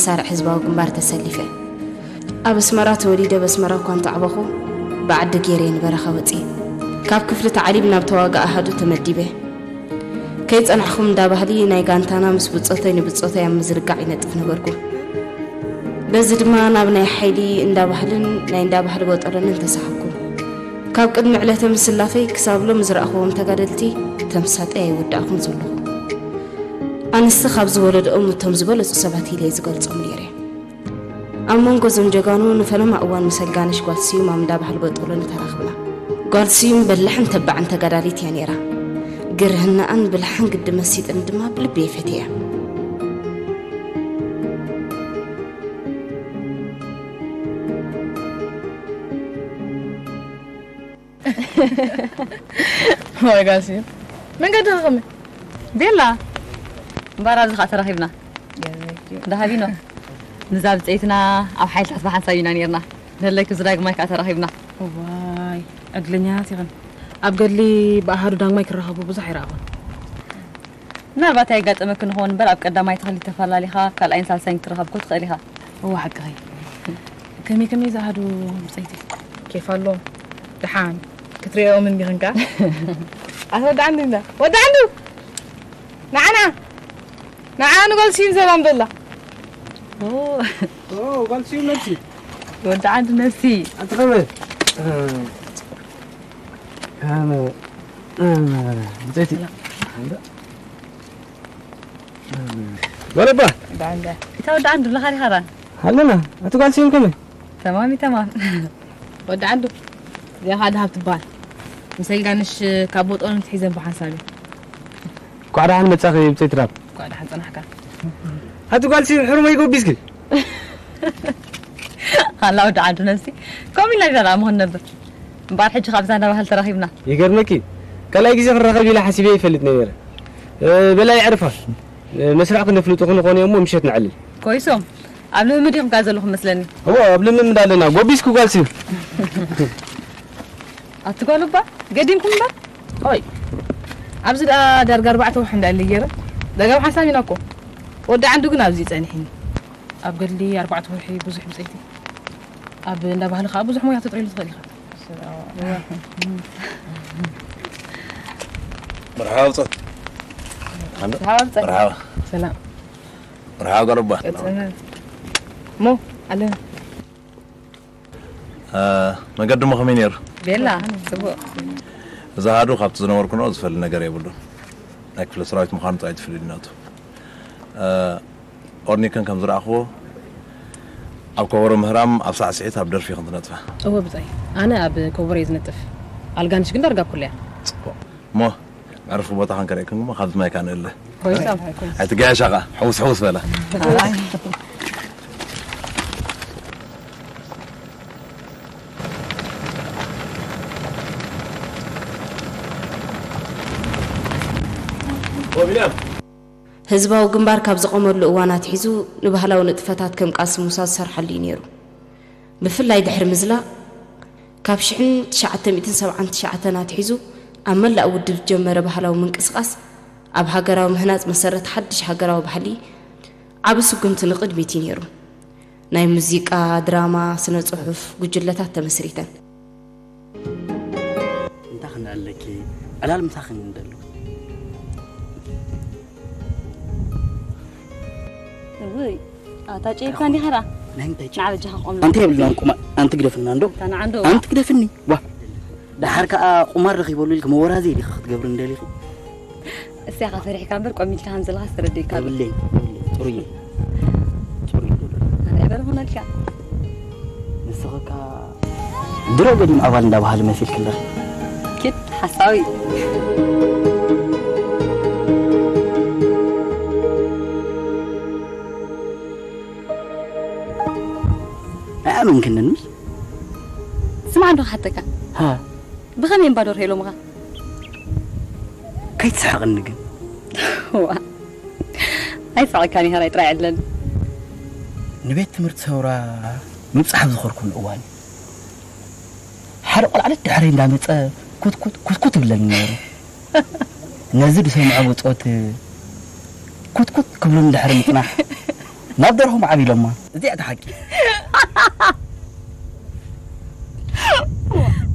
መሳርዕ ህዝባዊ ግንባር ተሰሊፈ። ኣብ ኣስመራ ተወሊደ፣ ኣብ ኣስመራ እኳ እንተዓበኹ፣ ብዓዲ ገይረ ንበረኻ ወጺኤ። ካብ ክፍሊ ተዓሊም ናብ ተዋጋኢ ኣሃዱ ተመዲበ። ከይጸናሕኹም እንዳ ባህሊ ናይ ጋንታና ምስ ብጾተይ ንብጾተይ ኣብ ምዝርጋሕ ይነጥፍ ነበርኩ። በዚ ድማ ናብ ናይ ሓይሊ እንዳ ባህልን ናይ እንዳ ባህሊ ቦጦሎንን ተሳሓብኩ። ካብ ቅድሚ ዕለተ ምስላፈይ ክሳብ ሎም ዝረኣኽዎም ተጋደልቲ ተምሳጠይ ኣይወዳእኹን ዘለኹ። ኣንስቲ ካብ ዝወለድኦም እቶም ዝበለጹ ሰባት ኢለ ዝገልጾም ነይረ። ኣብ መንጎ እዞም ጀጋኑ ንፈለማ እዋን ምስ ኣልጋነሽ ጓል ስዩም ኣብ እንዳ ባህሊ ቦጦሎኒ ተራኽብና። ጓል ስዩም በላሕን ተባዕን ተጋዳሊት እያ ነይራ። ግርህናኣን ብልሓን ግዲ መሲጥን ድማ ብልቢ እየ ፈትየያ። ወይ ጋሲ መንገዲ ከመይ ቤላ እምበኣር ኣብዚ ከዓ ተራኺብና። ደሃቢኖ ንዛ ብፀይትና ኣብ ሓይሊ ሕስባ ሓንሳብ ኢና ነርና። ንህለኪ እዚ ዳግማይ ከዓ ተራኺብና። ዋይ ዕድለኛታት ኢኽን። ኣብ ገድሊ ብኣሃዱ ዳግማይ ክራኸቡ ብዙሕ ኣይረኣኹን። ምናልባት ኣየጋጠመክን ይኸውን እምበር ኣብ ቀዳማይ ተኽሊ ተፈላሊኻ ኣብ ካልኣይን ሳልሳይን ክትራኸብ እኮ ትኽእል ኢኻ። እወ ሓቅኺ። ከመይ ከመይ ዝኣሃዱ ብፀይቲ? ኬፍ ኣለዎም። ደሓን ክትሪኦም እንዲኽን ከኣ። ኣቶ ወዲ ዓንዱ እንዳ ወዲ ዓንዱ ንዓና ንዓ ንጓል ስዩም ሰላም በላ። ኦ፣ ኦ፣ ጓል ስዩም ነብሲ። ወዲ ዓንዱ ነብሲ። ኣንቲ ከመይ? ኣነ፣ ኣነ፣ ብፀይቲ። ጓል ኣባ። ዳንዳ። እታ ወዲ ዓንዱ ለኻ ዲኻ ራ? ኣለና። ኣቲ ጓል ስዩም ከመይ? ተማም እዩ፣ ተማም። ወዲ ዓንዱ፣ እዚኣ ኸዓ ደሃብ ትበሃል። ምስ ኣልጋነሽ ካብ ቦጦን ትሒዘን ብሓንሳብ እዩ። እንኳዕ ደሓን መጻኺ ብፀይቲ ራብ። እንኳዕ ደሓን ጸናሕካ። ኣቲ ጓል ስዩም ሕሩመይ ጎቢዝኪ። ኣላ ወዲ ዓንዱ ነብሲ። ከምኡ ኢልና ኢና ደኣ መሆን ነብር። እምበኣር ሕጂ ካብዛ እንዳ ባህል ተራኺብና። ይገርመኪ፣ ካልኣይ ግዜ ክንራኸብ ኢለ ሓሲበ ይፈልጥ ነይረ። እ፣ በላይ ዕርፋ፣ እ፣ መስርዕ ክነፍልጡ ክንኾን እሞ ምሸት ነዕልል። ኮይሶም፣ ኣብ ልምምድ ኢኹም ከኣ ዘለኹም መስለኒ። እዎ፣ ኣብ ልምምድ ኣለና። ጎቢዝኩ ጓል ስዩም። ኣቲ ጓል እባ፣ ገዲምኩም እምበር? ኦይ፣ ኣብዚ ደኣ ዳርጋ ኣርባዕተ ወርሒ እንዳለ ገይረ። ዳጋ ሓንሳብ ኢና እኮ። ወዲ ዓንዱ ግን ኣብዚ ጸኒሕኒ። ኣብ ገድሊ ኣርባዕተ ወርሒ ብዙሕ ብጸይቲ። ኣብ እንዳ ባህሊ ከኣ ብዙሕ ሞያ ተጥሪሉ ትኽእል ኢኻ። መርሓባ ብጾት። መርሓባ ብጾት። መርሓባ። ሰላም። መርሓባ ጓል እባ። ቀጽመ። ሞ፣ ኣለና። እ፣ መገዲ እሞ ከመይ ነይሩ? ቤላ፣ ጽቡቕ። እዚ ኣሃዱ ካብቲ ዝነበርኩኖ ዝፈሊ ነገር የብሉን። ናይ ክፍለ ሰራዊት ምዃኑ ጥራይ ትፍልልናቱ። እ፣ ኦርኒክን ከም ዝረኣኽዎ ኣብ ከበሮ ምህራም ኣብ ሳዕስዒት ኣብ ደርፊ ኢኽን ትነጥፋ። እወ ብጻይ፣ ኣነ ኣብ ከበሮ እየ ዝነጥፍ። ኣልጋንሽ ግን ዳርጋ ኣብ ኩሉ እያ። ጽቡቕ። እሞ መዕረፊ ቦታኽን ከርእየክን እሞ ካብዚ ማይ ከኣ ንእለ። ኮይሶም። ኣይትጋየሻ ከኣ፣ ሕውስ ሕውስ በላ። ወቢልያም። ህዝባዊ ግንባር ካብ ዝቖመሉ እዋን ኣትሒዙ ንባህላዊ ንጥፈታት ከም ቃልሲ ምውሳድ ዝሰርሓሉ እዩ ነይሩ። ብፍላይ ድሕሪ ምዝላቕ፣ ካብ ሽሕን ትሽዓተ ሚእትን ሰብዓን ትሽዓተን ኣትሒዙ ኣብ መላእ ውድብ ዝጀመረ ባህላዊ ምንቅስቓስ ኣብ ሃገራዊ ምህናጽ መሰረት ሓድሽ ሃገራዊ ባህሊ ዓቢ ስጉምቲ ንቕድሚት እዩ ነይሩ። ናይ ሙዚቃ፣ ድራማ፣ ስነ ጽሑፍ ጉጅለታት ተመስሪተን። እንታይ ክንዳ ኣለኪ? ዕላል ምሳኺ እንደሉ። እውይ፣ ኣታ ጨይካ እንዲኻ ራ? ናይ እንታይ ጨይ? ንዓ በጃኻ ቆም። ኣንቲ የብልናን ቁማ-፣ ኣንቲ ግደፍና እንዶ። እታ ንዓ እንዶ። ኣንቲ ግደፍኒ። ዋ። ደሓር ከኣ ቁማር ረኺበሉ ኢልኪ መወራዚ ኢልኪ ክትገብሪ እንደሊኺ። እስያኻ ፈሪሕካ እምበር ቆሚትካ ከም ዘለኻ ዝተረዲእካ ኣሎ። የብለይ፣ የብለይ። ጽሩይ። ጽሩይ። ኣነ በለ ሆነልካ። ንስኻ ድሮ ገዲም ኣባል እንዳባህሊ መሲልኪ ኣለኺ። ኪድ ሓሳዊ። ኣይኣመንክንን ምሽ? ስማዕ እንዶ ክሓተካ። ሃ። ብኸመይ እምባ ዶርሆ ኢሎምኻ? ከይትስሕቕኒ ግን። ዋ። ኣይስሕቐካን እየ፣ ሕራይ ጥራይ ዕድለኒ። ንቤት ትምህርቲ ሰውራ ምብጻሕ ኣብ ዝኸርኩሉ እዋን፣ ሓደ ቆልዓ ደድሕረይ እንዳመጸ ኩትኩት፣ ኩትኩት ይብለኒ ነይሩ። ነዚ ዝሰምዖ ብጾት ኩትኩት ክብሉኒ ድሕሪ ምጽናሕ፣ ናብ ደርሆም ዓብ ኢሎማ። እዚኣ እታ ሓቂ።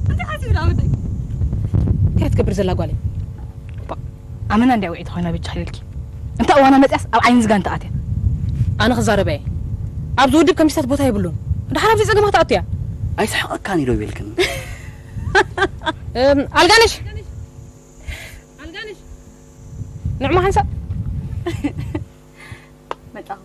እንታይ ሓሲብና ወደይ? እንታይ ትገብር ዘላ ጓለይ? እባ፣ ኣመና እንድያ ውዒት ኮይና በጃ ኢልኪ። እንተ እዋና መጽያስ ኣብ ዓይኒ ዝጋን ተኣትያ። ኣነ ክዛረበ እየ። ኣብዚ ውድብ ከሚስታት ቦታ የብሉን። ደሓር ኣብዚ ጸገማት ኣትያ። ኣይስሕቐካን ኢሎ ይበልክን። እም፣ ኣልጋነሽ። ኣልጋነሽ። ንዕማ ሓንሳብ። መጣኹ።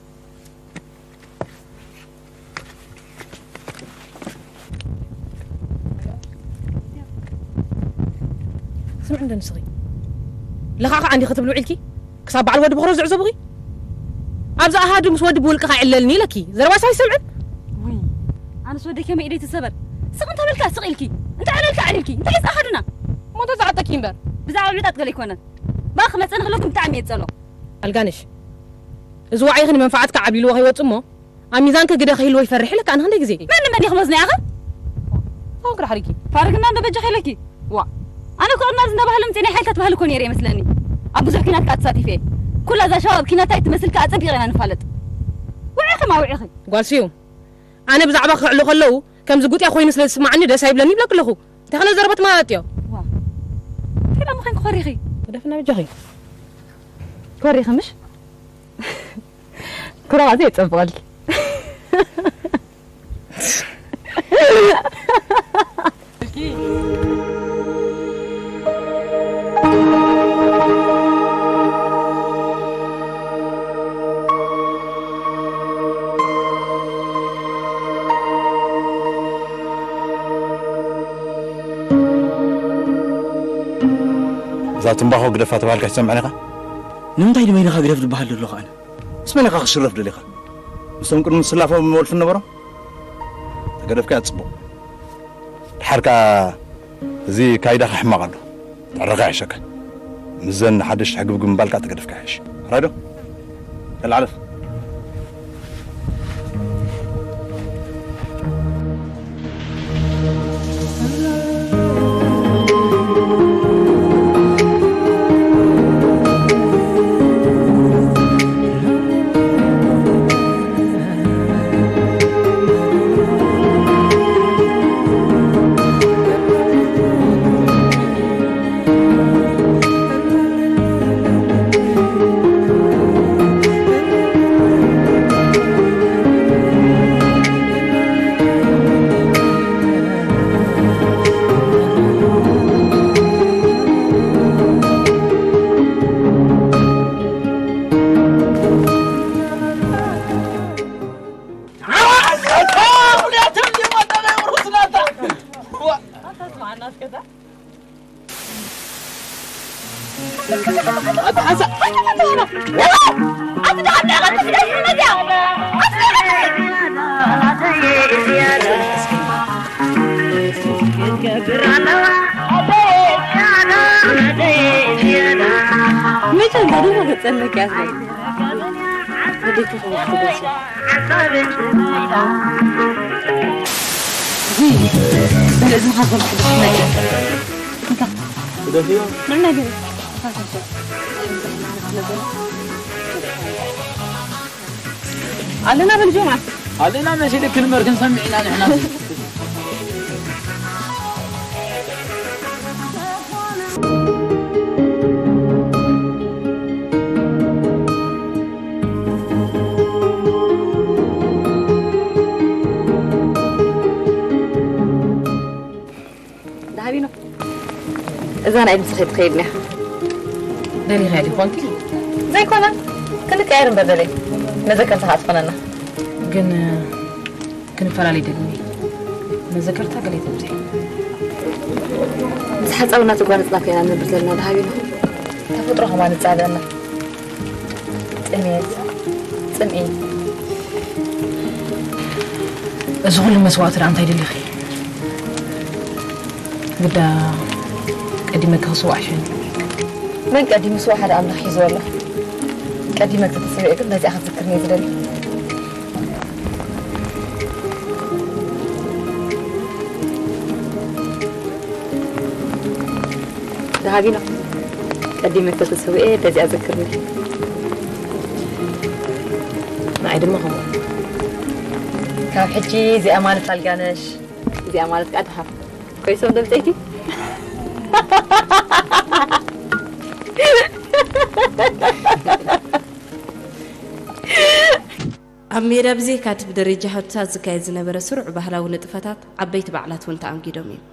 ስምዒ እንደ ንስኺ። ለኻኻ ዓንዲ ክትብሊ ውዒልኪ? ክሳብ በዓል ወዲ ብኽሮ ዝዕዘቡኺ? ኣብዚ ኣሃዱ ምስ ወዲ ብውልቅኻ ይዕለልኒ ኢለኪ። ዘረባ ሰብ ይሰምዕን? ውይ፣ ኣነስ ወዲ ከመይ ኢደይ ትሰበር? ስቕ እንተበልካ ስቕ ኢልኪ። እንተ ዕለልካ ዕሊልኪ። እንታይ እዩ ዝኣሃዱና? ሞቶ ዝዓጠኪ እምበር። ብዛዕባ ምዕጣጥ ገለ ኣይኮነን። ባ ክመጸኒ ክለኩም ብጣዕሚ እየ ዝጸሎ። ኣልጋነሽ፣ እዚ ዋዒኺ ንመንፈዓትካ ዓብ ኢልዎ ከይወጽእ እሞ፣ ኣብ ሚዛንኪ ግደ ክህልዎ ይፈርሕ ኢለካ ኣነ ክንደይ ግዜ? መን ንመን ኢኺ መዝኒኣኺ? ታውን ክዳሕሪኪ። ፋርግና እንዶ በጃኺ ኢለኪ። ዋ። ኣነ እኮ ቅድሚ ኣብዚ እንዳባህለ ምጽእ ናይ ሓይልታት ባህሊ እኮ ነይረ ይመስለኒ። ኣብ ብዙሕ ኲናት ከኣ ተሳቲፈ እየ። ኩላ እዛ ሸባብ ኲናታዊት ትመስል ከኣ ኣጸቢቕና ንፋለጥ። ውዒኺ ማ ውዒኺ። ጓል ስዩም፣ ኣነ ብዛዕባ ክዕሉ ከለዉ ከምዚ ጉጥያ ኮይኑ ስለ ዝስማዓኒ ደስ ኣይብለኒ ይብለኪ ኣለኹ። እንታይ ከነ ዘረበት ማለት እዮ? ዋ። እንታይ ደኣ ምዃንኪ ኮሪኺ? ተደፍና በጃኺ። ኮሪኺ ምሽ? ኩራዓት የጸብቐልኪ። እዛ ትምባኾ ግደፋ ተባሂልካ ትሰምዕ ዲኻ? ንምንታይ ንበይንኻ ግደፍ ዝበሃል ዘሎ ኸኣነ? ምስ መን ኢኻ ክሽረፍ ደሊኻ? ምስቶም ቅድሚ ስላፎም ወልፊ ነበሮም? ተገደፍካያ ጽቡቕ። ድሓር ከኣ እዚ ካይዳኻ ሕማቕ ኣሎ። ትዕረኻ ይሕሸካ። ምስዘን ሓደሽቲ ሕግብግብ ምባልካ ተገደፍካ ይሕሽ። ሕራይ ዶ? ተለዓለፍ። መቸም ባዶ ገጸለኪ ኣስበይ። ወደይ ተኸዋሕ ትገሱ። እዚ፣ እዚ፣ እዚ፣ ኣለና በል ጆማ። ኣለና መሲሉ ክንበር ክንሰምዕ ኢና ንሕና። ደሃቢኖ፣ እዛ ናይ ምስ ኸይድ ትኸይድ እያ። ደሊኻ ዲኾንኪ? ዘይኮነ፣ ክንቀያየር እምበር ደለየ። መዘከርታ ኸዓ ትኾነና። ግን፣ ክንፈላለይ ደሊኒ። መዘከርታ ገለ ተብዝሒ። ምስ ሓፃውና ተጓነፅና ኮይና ንነብር ዘለና ደሃቢኖ። ተፈጥሮ ኸማን ይፃበአና። ጥሜት፣ ጽምኢ። እዚ ኩሉ መስዋእቲ ደኣ እንታይ ደሊኺ? ግዳ ቀዲመኪ ክስዋዕ ሽን። መን ቀዲሙ ስዋ ሓደ ኣምላኽ ሒዝዎ ኣሎ። ቀዲመኪ ተስውኤ ግን በዚኣ ክትዝክርኒ እየ ዝደሊ። ደሃቢኖ፣ ቀዲመ ተተሰዊኤ በዚኣ ዘክርኒ። ኣይ ድማ ከምኡ። ካብ ሕጂ እዚኣ ማለት ኣልጋነሽ፣ እዚኣ ማለት ከዓ ድሃብ። ኮይሶም ደብፀይቲ። ኣብ ሜዳ ብዘይካቲ ብደረጃ ሃዱታት ዝካየድ ዝነበረ ስሩዕ ባህላዊ ንጥፈታት፣ ዓበይቲ በዓላት እውን ተኣንጊዶም እዮም።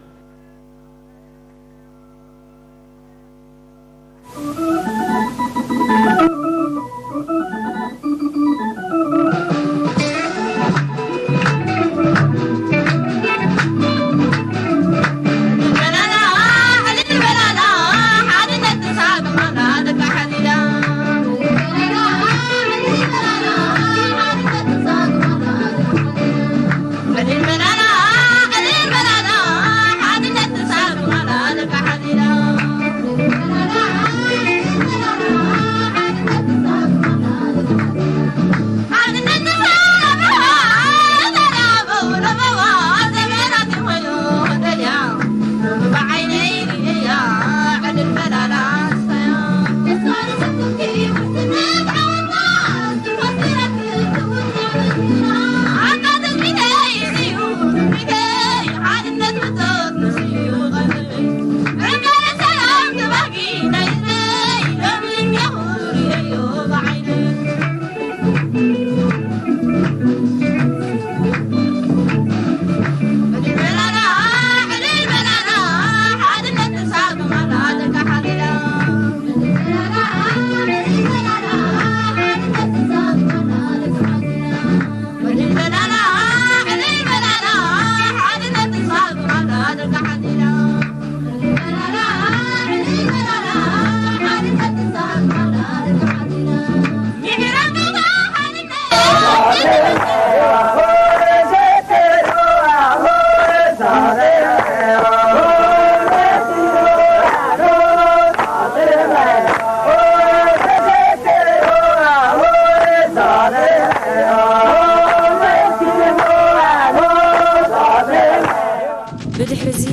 ብድሕሪ እዚ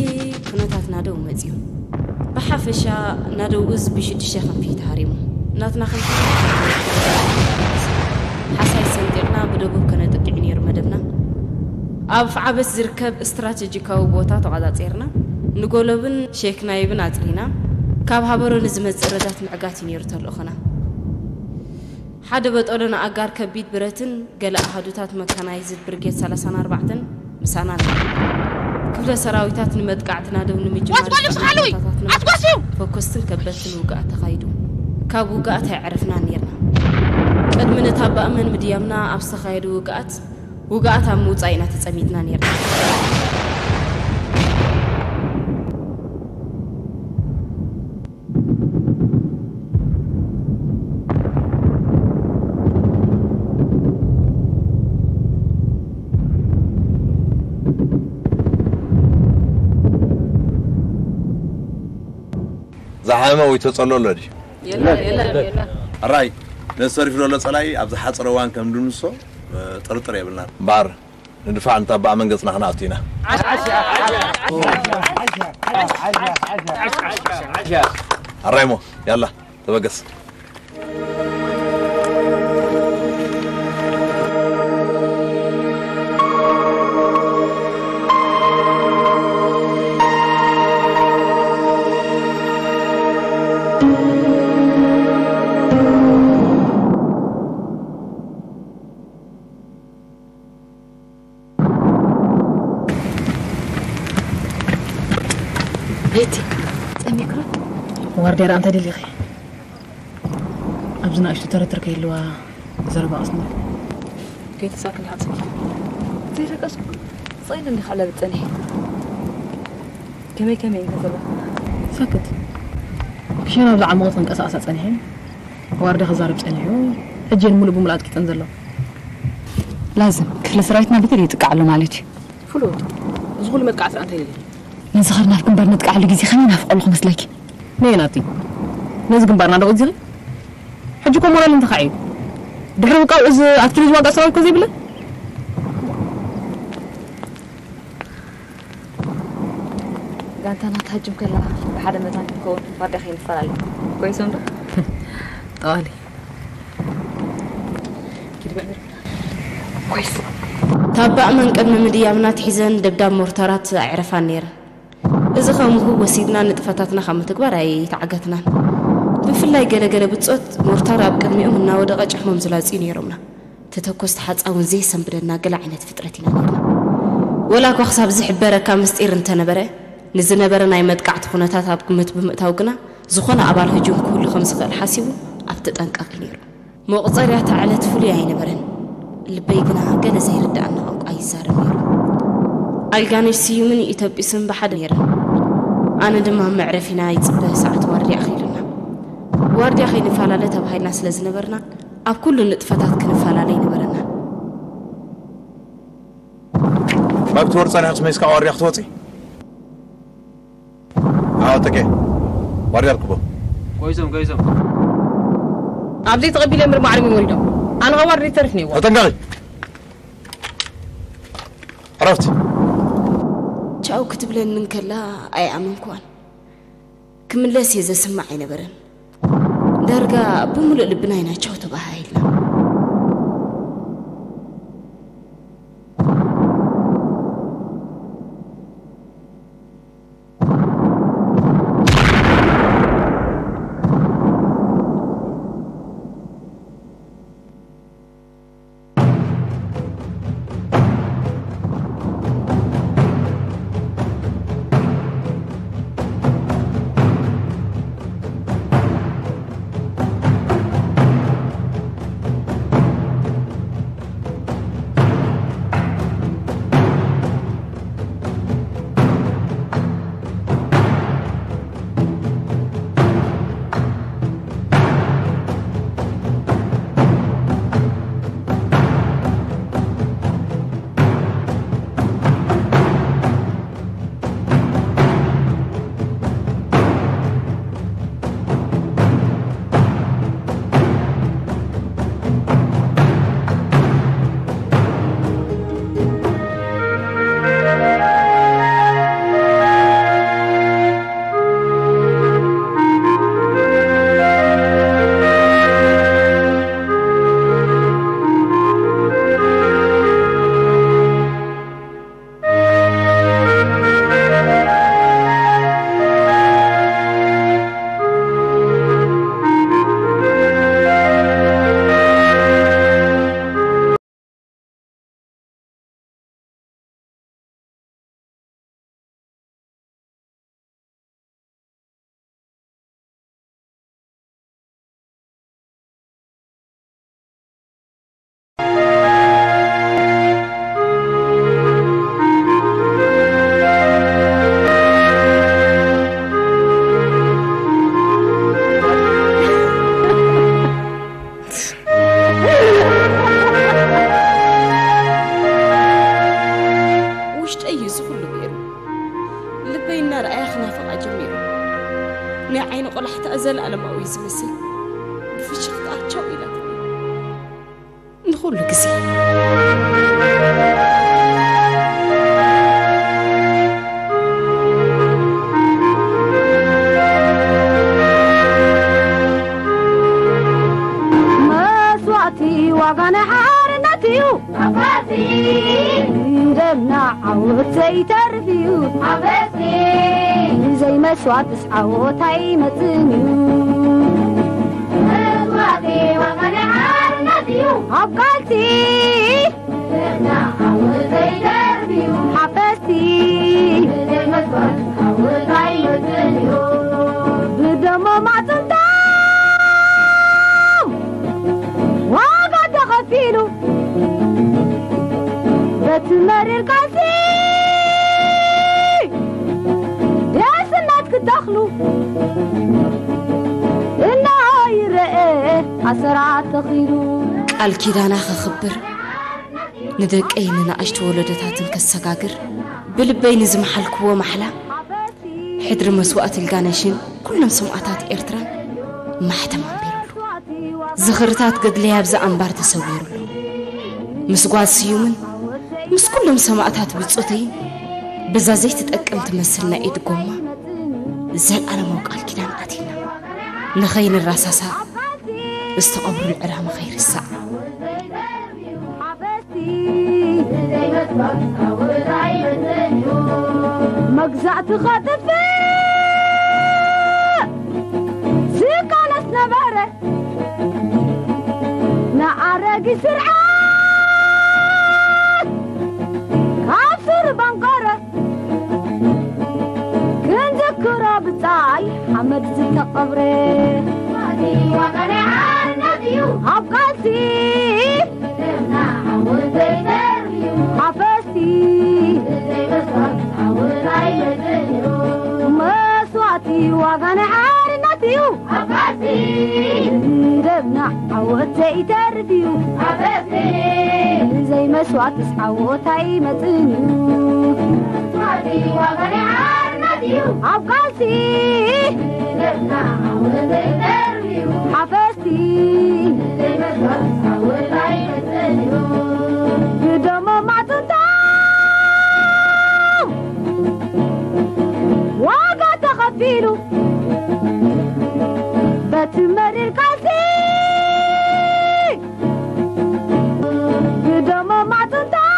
ኩነታት ናደው መጺኡ። ብሓፈሻ ናደው እዚ ብሽዱሽተ ክንፊ ተሃሪሙ። ናትና ክንፊ ሓሳይ ሰንጢቕና ብደቡብ ከነጥቅዕ ነይሩ መደብና። ኣብ ዓበት ዝርከብ ስትራቴጂካዊ ቦታ ተቖጻጺርና፣ ንጎለብን ሼክ ናይብን ኣጽሪና፣ ካብ ሃበሮ ንዝመጽእ ረዳት ምዕጋት እዩ ነይሩ ተልእኾና። ሓደ በጦሎ ንኣጋር ከቢድ ብረትን ገለ ኣሃዱታት መካናይዝድ ብርጌድ ሰላሳን ኣርባዕተን ምሳና ነይሩ። ክፍለ ሰራዊታት ንመጥቃዕቲ ናደው ንምጅማር ኣትጎልዩ ስኻሉይ! ኣትጎስዩ! ፈኮስትን ከበድትን ውግኣት ተኻይዱ። ካብ ውግኣት ኣይዕረፍናን ነይርና። ቅድሚ ነታ ባእመን ምድያምና ኣብ ዝተኻየዱ ውግኣት፣ ውግኣት ኣብ ምውጻእ ኢና ተጸሚድና ነይርና። ዝሓመመ ወይ ተጸሎ ኣሎ ድዩ? የለን፣ የለን፣ የለን። ኣራይ፣ ነዚ ተሪፉ ዘሎ ጸላኢ ኣብ ዝሓጸረ እዋን ከም ድምስሶ፣ እ፣ ጥርጥር የብልናን። እምበኣር፣ ንድፋዕ ንታባእ መንገጽና ክንኣቱ ኢና። ኣራይሞ፣ ያላ፣ ተበገስ። ቤቲ፣ ጸሚክሮ? ዋርድያ ደኣ እንታይ ደሊኺ? ኣብዚ ንኣሽቱ ተረተር ከይህልዋ ዘረባ ቀስኒ። ከይተሳክን ሓጽኪ። ዘይደቀስኩ። ጽኢን እንዲኻ ለብጥ ጸኒሐ። ከመይ ከመይ እንተ ዘሎ? ሰክት። ክሸና ብዛዕባ ሞት ክንቀሳቐሳ ጸኒሐን። ዋርድያ ክዛረብ ጸኒሑ። ሕጂ እየን ሙሉእ ብሙሉእ ኣጥቂጠን ዘሎ። ላዝም፣ ክፍለ ሰራዊትና ብገለ ይጥቃዕ ኣሎ ማለት እዩ። ፍሉጥ። እዚ ኩሉ መጥቃዕቲ እንታይ ይብል? ነዚ ኸር ናብ ግንባር ነጥቃዓሉ ግዜ ከመይ ናፍቆ ኣለኹ መስለኪ? ነይ ናቲ። ነዚ ግንባርና ዶ ገዚኺ? ሕጂ እኮ ሞራል እንተኻዕዩ። ድሕሪ ውቃው እዚ ኣትኪ ልጅ ዋጋ ሰራዊት እኮ ዘይብለን። ጋንታና ትሃጅም ከላ ብሓደ መታን ክንከውን ዋርድያ ከይንፈላለ። ኮይሶም ዶ? ጠዋሊ። ኪድ በዕድር። ኮይስ። ታባእ መን ቅድሚ ምድያብና ትሒዘን ደብዳብ ሞርታራት ኣዕረፋን ነይረን። እዚ ከም ውህብ ወሲድና ንጥፈታትና ካብ ምትግባር ኣይተዓገትናን። ብፍላይ ገለገለ ብጾት ሞርታር ኣብ ቅድሚኦም እናወደቐ ጭሕሞም ዝላጽዩ ነይሮምና። ተተኮስቲ ሓጻውን ዘይሰንብደና ገለ ዓይነት ፍጥረት ኢና ነርና። ወላ እኳ ክሳብ ዝሕበረካ ምስጢር እንተነበረ፣ ንዝነበረ ናይ መጥቃዕቲ ኩነታት ኣብ ግምት ብምእታው ግና፣ ዝኾነ ኣባል ህጁም ክህሉ ከም ዝኽእል ሓሲቡ ኣብ ተጠንቃቂ ነይሩ። መቑጸርያ እታ ዕለት ፍሉይ ኣይነበረን። ልበይ ግና ገለ ዘይርድኣኒ ቋንቋ ይዛረብ ነይሩ። ኣልጋነሽ ስዩምን ኢትዮጵስን ብሓደ ነይረን። ኣነ ድማ ኣብ መዕረፊና ይጽበ ሰዓት ዋርድያ ኣኺሉና። ዋርድያ ከይንፈላለ ተባሂልና ስለ ዝነበርና፣ ኣብ ኩሉ ንጥፈታት ክንፈላለ ኣይነበረናን። መብት ወርፀ ናይ ሕትመይስ ካብ ዋርድያ ክትወፂ? ኣዎ፣ ተኬ። ዋርድያ ርክቦ። ጎይዞም፣ ጎይዞም። ኣብዚ ተቐቢለ ምርማዕርም ይወሪዶም። ኣነ ኸ ዋርድያ ተርፍ ነይዋ። ተጠንቀቂ። ዕረፍቲ። ቻው ክትብለኒ እንከላ ኣይኣመንኩዋን። ክምለስ እየ ዘስምዕ ኣይነበረን። ዳርጋ ብምሉእ ልብና ኢና ቻው ተባሃሂልና። ውሽጠይ እዩ እዚ ኩሉ ገይሩ። ልበይ እናረኣያ ክናፍቓ ጀሚሩ። ናይ ዓይኒ ቆላሕታ ዘለኣለማዊ እዩ ዝመስል። ብፍሽኽታ ቻው ኢላትኒ። ንኹሉ ግዜ። መስዋእቲ ዋጋ ናይ ሓርነት እዩ። ኣባሲ ደምና ዓወት ዘይተርፍ እዩ። ኣበሲ ብዘይ መስዋእትስ ዓወት ኣይመጽእን እዩ። መስዋእቲ ዋጋ ናይ ሓርነት እዩ። ኣብ ቃልሲ ደምና ዓወት ዘይተርፍ እዩ። ሓፈስቲ ብዘይ መስዋእትስ ዓወት ኣይመጽእን እዩ። ብደሞም ኣጥንቶም ዋጋ ተኸፊሉ በቲ መሪር ቃልሲ ደስነት ክተኽሉ እንሆ ይረአ ኣሰራት ተኺሉ። ቃል ኪዳና ከኽብር፣ ንደቀይ ንንኣሽቱ ወለዶታትን ከሰጋግር ብልበይ ንዝመሓልክዎ ማሕላ፣ ሕድሪ መስዋእቲ ኣልጋነሽን ኩሎም ሰማእታት ኤርትራን ማሕተም ኣንቢሩሉ። ዝኽርታት ገድለይ ኣብዚ ኣንባር ተሰዊሩሉ። ምስ ጓል ስዩምን ምስ ኩሎም ሰማእታት ብጾተይን በዛ ዘይትጠቅም ትመስል ናይ ኢድ ጎማ ዘልኣለማዊ ቃል ኪዳን ኣቲና። ንኸይንረሳሳእ፣ ዝተቐብሩሉ ዕላማ ከይርሳዕ። መግዛእቲ ኸጥፍእ ዝቃለስ ነበረ። ንኣረጊት ስርዓት ካብ ሱር በንቀረ። ክንዝክሮ ብጻይ ሓመድ ዝተቐብረ። ኣብ ቃልሲ ሓፈስቲ መስዋእቲ ዋጋ ናይ ሓርነት እዩ። ደምና ዓወት ዘይተርፍ እዩ። ብዘይ መስዋእትስ ዓወት ኣይመጽእን እዩ። ኣብ ቃልሲ ሓፈስቲ ብደሞም ኣጥንቶም ዋጋ ተኸፊሉ በቲ መሪር ቃልሲ ብደሞም ኣጥንቶም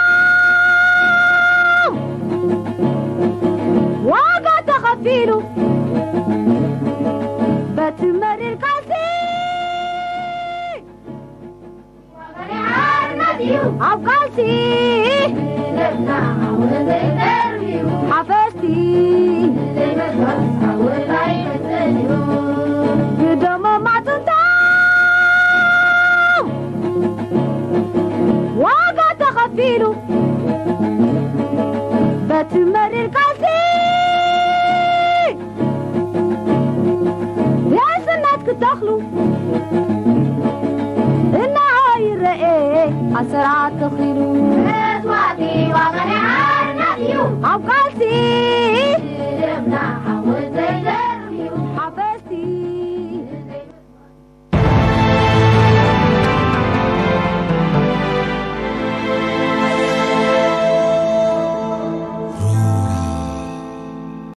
ዋጋ ተኸፊሉ በቲ መሪር ቃልሲ ኣብ ቃልሲ ሓፈስቲ ብደሞም ኣጥንቶም ዋጋ ተኸፊሉ በቲ መሪር ቃልሲ ርእስነት ክተኽሉ እናሃ ይረኤ ኣሰራት ተኺሉ። መስዋእቲ ዋጋ ናይ ሓርነት እዩ። ኣብ ቃልሲ